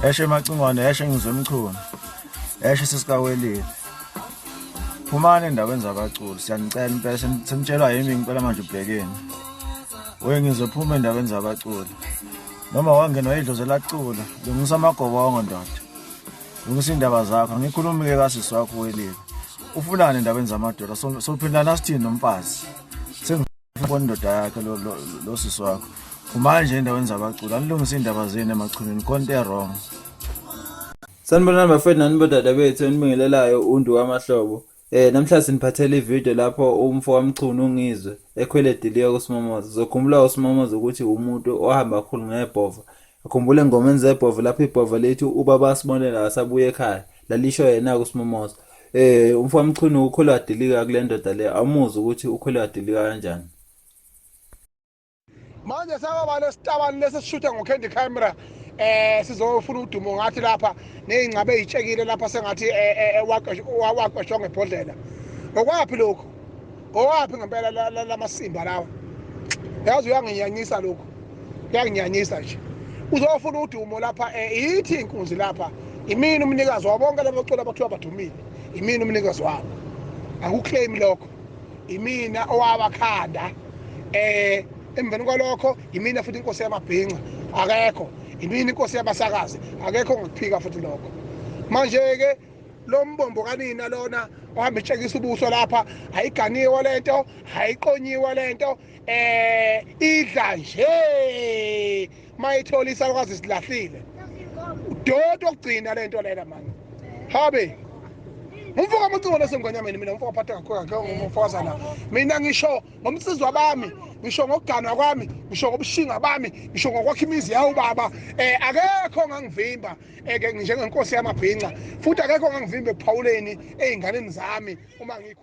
Eshe Macingwane, eshe Ngizwe Mchunu, eshe Sisikawelile. Phumani endaweni zabaculi, siyanicela impela, senitshelwa yimi impela manje ubhekeni. We Ngizwe, phuma endaweni zabaculi. Noma wangenwa idlozi elacula, lungisa amagobongo ndoda. Lungisa indaba zakho, angikhulumi-ke kasisi wakho Welile. Ufunani endaweni zamadoda? Sophindana sithini nomfazi? Sengifuna indoda yakhe lo sisi wakho. Phumani nje endaweni zabaculi, anilungise indaba zenu emachunwini, khona into e-wrong. Sanibonani bafethu nani bodadewethu enibingelelayo uNdu kaMahlobo. Namhlanje siniphathele ivideo lapho umfo kaMchunu uNgizwe ekhwele edilika kuSimomoza. Uzokhumbula uSimomoza ukuthi umuntu ohamba kakhulu ngebhova. Ukhumbule engomeni zebhova lapho ibhova lithi ubaba asibonela akasabuye ekhaya. Lalisho yena kuSimomoza. Umfo kaMchunu ukhwele wadilika kule ndoda le, awumuzwa ukuthi ukhwele wadilika kanjani. Manje sakwaba lesitabani lesi sishutha ngo-candy camera sizofuna udumo ngathi lapha ney'ngcabe ey'tshekile lapha sengathi waqeshwa ngebhodlela. Ngokwaphi lokhu? Ngowaphi ngempela lamasimba lawa? Yazi uyanginyanyisa lokhu, uyanginyanyisa nje. Uzofuna udumo lapha ithi inkunzi lapha, imina umnikazi wabo bonke laba baculi abathiwa badumile, imina umnikazi wabo. Akuclaim lokho, imina owabakhanda. Emveni kwalokho imina futhi inkosi yamabhinca, akekho. Imina inkosi yabasakazi, akekho ongakuphika futhi lokho. Manje-ke lo mbombo kanina lona ohamba etshekisa ubuso lapha, ayiganiwe lento, ayiqonyiwe lento, idla nje mayithola isalukazi silahlile. Udoti wokugcina lento lena mani. Habe umfoka amacingo lesengonyameni, mina umfoka phatha kakhulu kakhulu ngumfokazana. Mina ngisho ngomsizwa bami, ngisho ngokuganwa kwami, ngisho ngobushinga bami, ngisho ngokwakha imizi yawo baba, akekho ongangivimba ke njengenkosi yamabhinca, futhi akekho ongangivimba ekuphawuleni ey'nganeni zami uma ngikho.